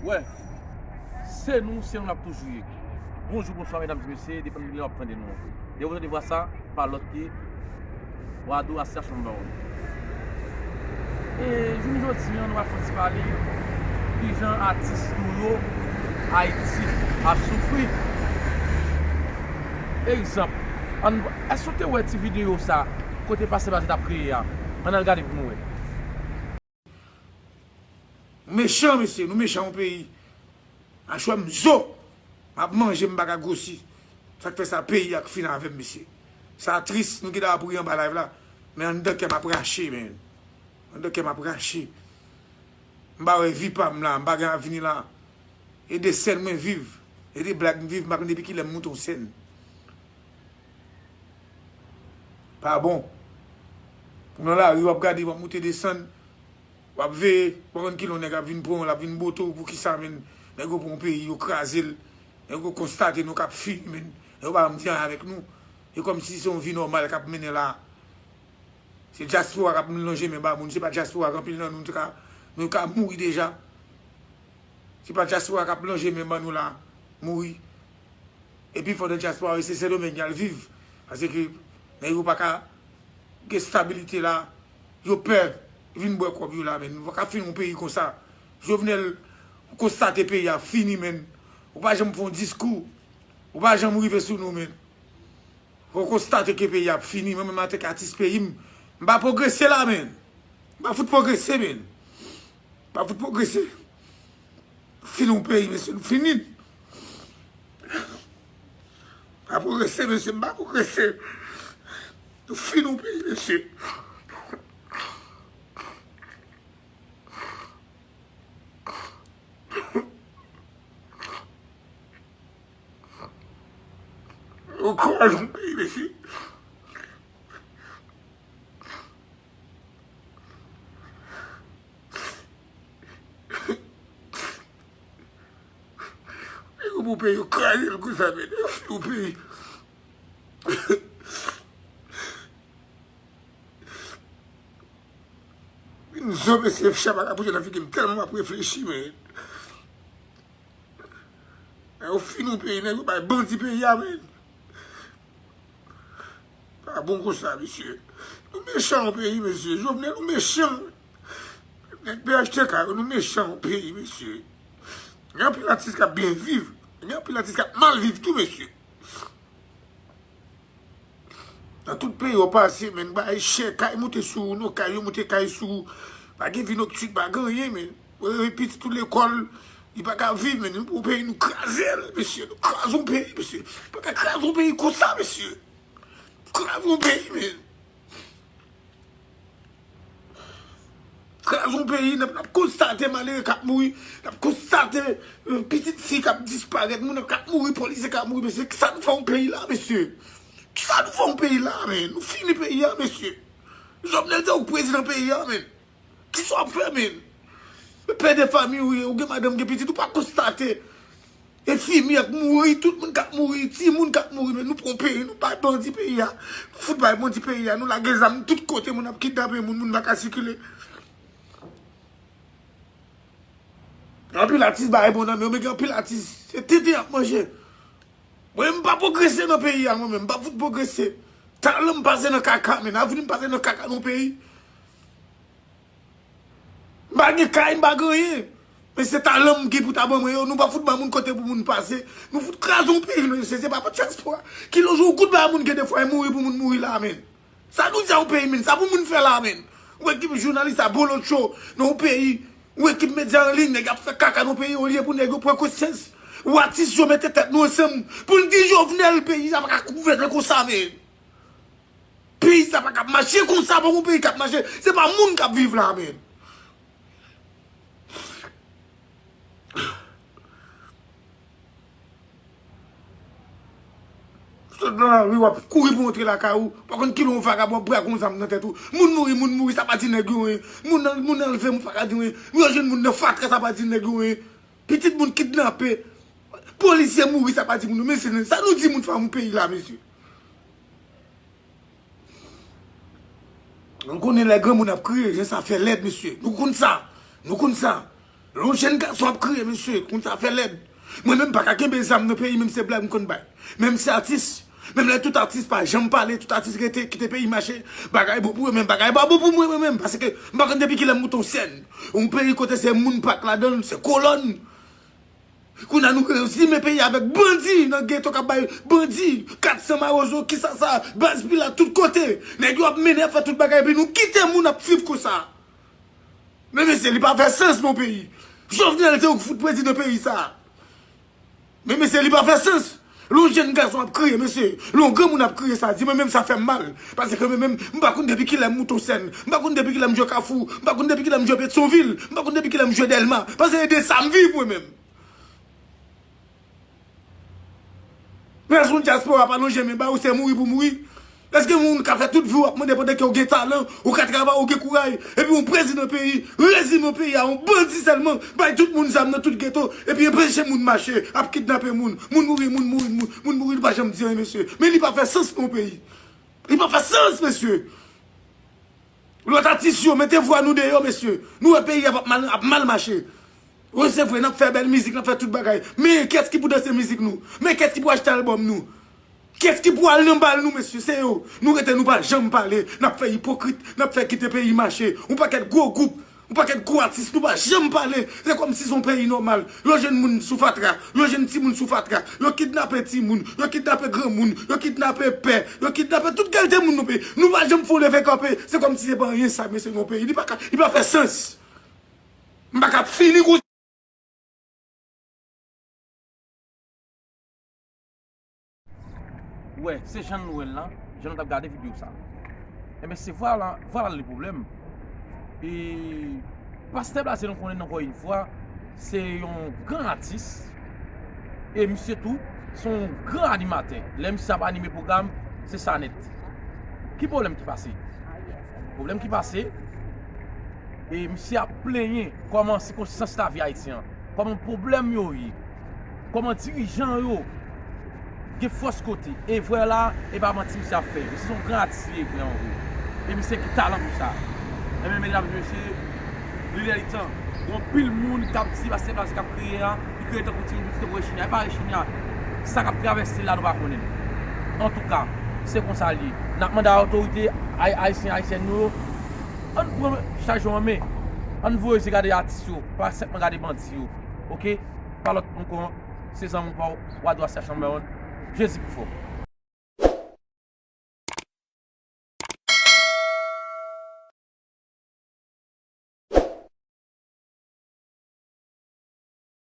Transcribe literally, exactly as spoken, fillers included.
Wè, se nou, se nou l ap toujou ye. Bonjou, bonswa, medam, mesye, depann de lè w ap tande nou. Lè w tande vwa sa, pa lòt ke Wado Asyasyon Bawon. E jounen jodi a, nou pral fè yon ti pale kijan atis nou yo Ayiti ap soufri. Egzanp, ann, èske w te wè ti videyo sa kote pastè Blaze t ap kriye a? Ann al gade pou nou wè. Mechan, mesye, nou mechan yon peyi. Achwè m zo, m ap manje, m pa ka gwosi. Sa k fè sa, peyi a k fin avè m, mesye. Sa tris, nou gentan ap ri anba live la, men anndan kè m ap rache, men. Anndan kè m ap rache. M pa wè vi pa m la, m pa gen avni la. E de sèn mwen viv, e de blag m viv, m pa konn depi kilè m moute yon sèn. Pa bon. Ou nan lari, w ap gade, w ap moute desann, w ap veye, w pa konn kilè yon nèg ap vin pran w, l ap vin bote w, poukisa, menn? Nèg yo pran yon peyi, yo kraze l. Nèg yo konstate nou k ap fini, menn. Nèg yo pa janm di anyen avèk nou. E kòmsi se yon vi nòmal k ap mennen la. Se dyaspora k ap lonje men ba moun. Se pa dyaspora k anpil nan nou, nou te ka, nou ka mouri deja. Se pa dyaspora k ap lonje men ban nou la, mouri. Epi pandan dyaspora yo, se Sendomeng y al viv. Paske nèg yo pa ka gen stabilite la. Yo pè vin bwè kòb yo la, men nou pa ka fini yon peyi konsa. Jovenel, ou konstate peyi a fini, men. Ou pa janm fè yon diskou. Ou pa janm rive sou nou, men. Ou konstate ke peyi a ap fini, mwen menm antanke atis peyi m, m pa pwogrese la, menn. M pa fout pwogrese, menn. M pa fout pwogrese. Fini yon peyi, mesye, nou fini. M pa pwogrese, mesye, m pa pwogrese. Nou fini yon peyi, mesye. Yo kraze yon peyi, mesye. Nèg yo pou peyi, yo kraze l konsa, men yo fini yon peyi. Vin zo, mesye, chè pa ka poze nan figi m tèlman m ap reflechi, men. Nèg yo fini yon peyi, nèg yo bay bandi peyi a, men. Pa bon konsa, mesye. Nou mechan yon peyi, mesye. Jovenel, nou mechan. Nèg P H T K yo, nou mechan yon peyi, mesye. Gen anpil atis k ap byen viv. Gen anpil atis k ap mal viv tou, mesye. Nan tout peyi w pase, menn, bagay chè, kay moute sou ou, non, kay yo moute kay sou ou. Pa gen vi noktin, pa gen anyen, menn. Ou reve pitit ou lekòl, li pa ka viv, menn. Nou pran yon peyi, nou kraze l, mesye. Nou kraze yon peyi, mesye. Pa ka kraze yon peyi konsa, mesye. Kraze yon peyi, menn. Kraze yon peyi, n ap, n ap konstate malere k ap mouri, n ap konstate, euh, pitit fi k ap disparèt, moun k ap mouri, polisye k ap mouri, mesye, kisa nou fè yon peyi la, mesye? Kisa nou fè yon peyi la, men? Nou fini peyi a, mesye. Jovenel se ou k prezidan peyi a, men. Kisa w ap fè, men? Pè de fanmi ou ye, ou gen madanm, gen pitit, ou pa konstate. Enfimyè k mouri, tout moun k ap mouri, timoun k ap mouri, men nou pran peyi, nou bay bandi peyi a. Fout bay bandi peyi a, nou lage zam tout kote, moun ap kidnape moun, moun pa ka sikile. Anpil atis bay bon nan men yo, men gen anpil atis, se tenten y ap manje. Mwen, m pa pwogrese nan peyi a, mwen menm, m pa fout pwogrese. Talan m pase nan kaka, men avni m pase nan kaka nan peyi. M pa gen kay, m pa gen anyen. Men se talan m gen pou ta ban mwen yo. Nou pa fout ban moun kote pou moun pase. Nou fout kraze yon peyi, mesye. Se pa pou dyaspora. Kilè jou ou kout bay moun gen defwa e mouri pou moun mouri la, men. Sa nou di a yon peyi, men. Sa pou moun fè la, men. Yon ekip jounalis a bolotcho nan yon peyi. Yon ekip medya an liy, nèg ap fè kaka nan yon peyi, olye pou nèg yo pran konsyans. Ou atis yo mete tèt nou ansanm. Pou n di Jovenel, peyi sa pa ka gouvène konsa, men. Peyi sa pa ka ap mache konsa, pa gon peyi k ap mache. Se pa moun k ap viv la, men. Sot nan lari, w ap kouri pou antre lakay ou. Pa konn kilè yon vagabon ap brake yon zam nan tèt ou. Moun mouri, moun mouri, sa pa di nèg yo anyen. Moun nan, moun nan anlve, moun pa ka di anyen. Yo jwenn moun nan fatra, sa pa di nèg yo anyen. Pitit moun kidnape. Polisye mouri, sa pa di moun yo. Men se sa nou di moun fè yon peyi la, mesye. Nou konnen lè granmoun ap kriye, jan sa fè lèd, mesye. Nou konn sa. Nou konn sa. Lè yon jèn gason ap kriye, mesye, konn sa fè lèd. Mwen menm m pa ka kenbe zam nan peyi, menm se blag m konn bay. Menm se atis. Menm lè tout atis pa janm pale, tout atis rete, kite peyi mache. Bagay bon pou yo, men bagay pa bon pou mwen, mwen menm. Paske m pa konn depi kilè m moute yon sèn. Yon peyi kote se moun pa k ladan l, se kolòn. Kounye a nou rezime peyi avèk bandi nan geto k ap bay bandi kat san mawozo, kisa sa, baz pila tout kote. Nèg yo ap mennen, ap fè tout bagay, epi nou kite moun ap viv konsa. Men mesye, li pa fè sans non peyi. Jovenel se ou k fout prezidan peyi sa. Men mesye, li pa fè sans. Lè yon jèn gason ap kriye, mesye, lè yon granmoun ap kriye sa, di mwen menm sa fè m mal. Paske mwen menm, m pa konn depi kilè m moute yon sèn. M pa konn depi kilè m jwe Kafou. M pa konn depi kilè m jwe Petyonvil. M pa konn depi kilè m jwe Dèlma. Paske e de sa m viv mwen menm. Rason dyaspora pa lonje men ba ou, se mouri pou mouri. Èske moun ka fè tout vi w ap mande pandan ke w gen talan, ou ka travay, ou gen kouraj, epi yon prezidan peyi, rezime yon peyi a yon bandi sèlman, bay tout moun zam nan tout geto, epi anpeche moun mache, ap kidnape moun, moun mouri, moun mouri, moun, moun mouri, li pa janm di anyen, mesye. Men li pa fè sans pou yon peyi. Li pa fè sans, mesye. Lòt atis yo, mete vwa nou deyò, mesye. Nou wè peyi a ap mal, ap mal mache. Wi, se vre, n ap fè bèl mizik, n ap fè tout bagay. Men kiyès ki pou danse mizik nou? Men kiyès ki pou achte albòm nou? Kiyès ki pou al nan bal nou, mesye? Se yo. Nou rete, nou pa janm pale. N ap fè ipokrit, n ap fè kite peyi mache. Yon pakèt gwo gwoup, yon pakèt gwo atis, nou pa janm pale. Se kòmsi se yon peyi nòmal. Yo jwenn moun sou fatra, yo jwenn timoun sou fatra, yo kidnape timoun, yo kidnape granmoun, yo kidnape pè, yo kidnape tout kalite moun nan peyi. Nou pa janm fè yon leve kanpe. Se kòmsi se pa anyen sa, mesye, nan yon peyi. Li pa ka, li pa fè sans. M pa ka fini konsa. Wè, se jan nou wè l la, jan nou t ap gade videyo sa. Enben, se vwala, vwala le pwoblèm. E pastè Blaze nou konnen ankò yon fwa, se yon gran atis. E misye tou, se yon gran animatè. Lè misye ap anime pwogram, se sa nèt. Ki pwoblèm ki pase? Pwoblèm ki pase, e misye ap plenyen kòman sikonstans lavi ayisyen an, kòman pwoblèm yo ye, kòman dirijan yo gen fòs kote. E vwala, e pa manti misye ap fè. Misye se yon gran atis li ye vre an vre. E misye gen talan pou sa. Enben, medam e mesye, li lè li tan. Gen anpil moun k ap di pastè Blaze k ap kriye a, li kriye tankou timoun piti, tankou rechinya. E pa rechinya. Sa k ap travèse l la, nou pa konnen l. Antouka, se konsa l ye. N ap mande a otorite ay-, ayisyen, ayisyèn nou yo, ann pran chaj yo an men. Ann voye je gade atis yo, pa senpman gade bandi yo. Oke? Pa lòt moun kon, se zanmi w pa w, Wadwa Sèch Nanmè Wonn, Jezi pi fò.